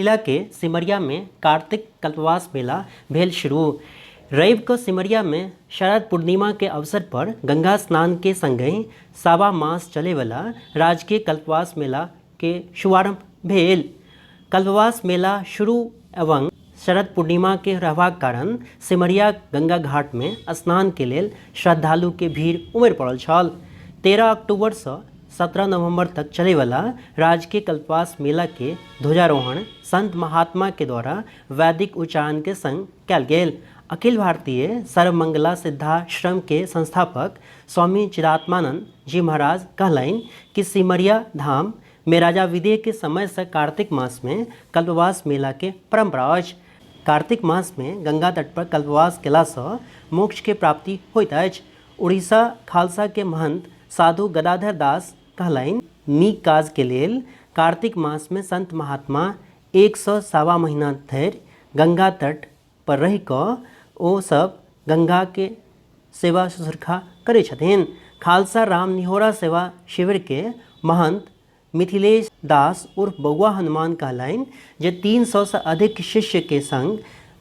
मिथिला के सिमरिया में कार्तिक कल्पवास मेला भेल शुरू। रवि क सिमरिया में शरद पूर्णिमा के अवसर पर गंगा स्नान के संगहि सावा मास चले वाला राजकीय कल्पवास मेला के शुभारंभ भेल। कल्पवास मेला शुरू एवं शरद पूर्णिमा के रहबाक कारण सिमरिया गंगा घाट में स्नान के लेल श्रद्धालु के भीड़ उमड़ि पड़ल छल। 13 अक्टूबर सँ 17 नवंबर तक चलय वाला राजकीय कल्पवास मेला के ध्वजारोहण संत महात्मा के द्वारा वैदिक उच्चारण के संग कयल गेल। अखिल भारतीय सर्वमंगला सिद्धाश्रम के संस्थापक स्वामी चिदात्मानंद जी महाराज कहलनि कि सिमरिया धाम में राजा विदेह के समय से कार्तिक मास में कल्पवास मेला के परंपरा अछि। कार्तिक मास में गंगा तट पर कल्पवास केला सँ मोक्ष के प्राप्ति होइत अछि। उड़ीसा खालसा के महंत साधु गदाधर दास कहलनि, नीक काज के लेल कार्तिक मास में संत महात्मा एक सँ सवा महीना धरि गंगा तट पर रहि कऽ ओ सब गंगा के सेवा शुश्रूषा करै छथिन। खालसा राम निहोरा सेवा शिविर के महंत मिथिलेश दास उर्फ बौआ हनुमान कहलनि जे 300 सँ अधिक शिष्य के संग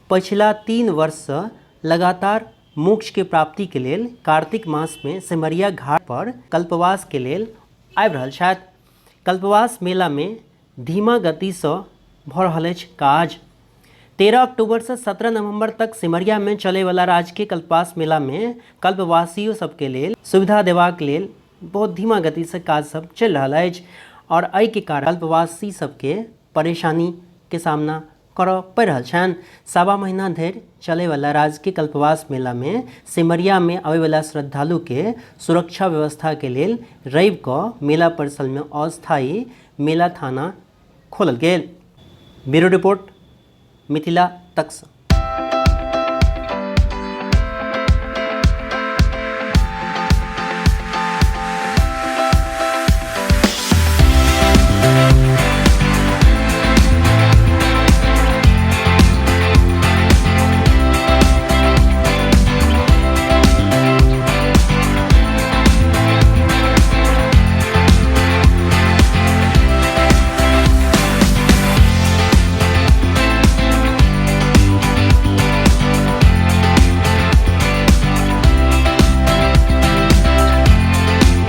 पछिला 3 वर्ष सँ लगातार मोक्ष के प्राप्ति के लेल कार्तिक मास मे सिमरिया घाट पर कल्पवास के लेल आबि रहल छथि। कल्पवास मेला मे धीमा गति सँ भऽ रहल अछि काज। 13 अक्टूबर से 17 नवंबर तक सिमरिया में चले वाला राजकीय कल्पवास मेला में कल्पवासियों सबके लेल सुविधा देबाक लेल बहुत धीमा गति से काज सब चलि रहल अछि और एहि के कारण कल्पवासी सबके परेशानी के सामना करऽ पड़ि रहल छनि। सवा महीना धरि चलय वाला राजकीय कल्पवास मेला में सिमरिया में आबय वाला श्रद्धालु के सुरक्षा व्यवस्था के लेल रवि कऽ मेला परिसर में अस्थायी मेला थाना खोलल गेल। ब्यूरो रिपोर्ट, मिथिला तक सँ।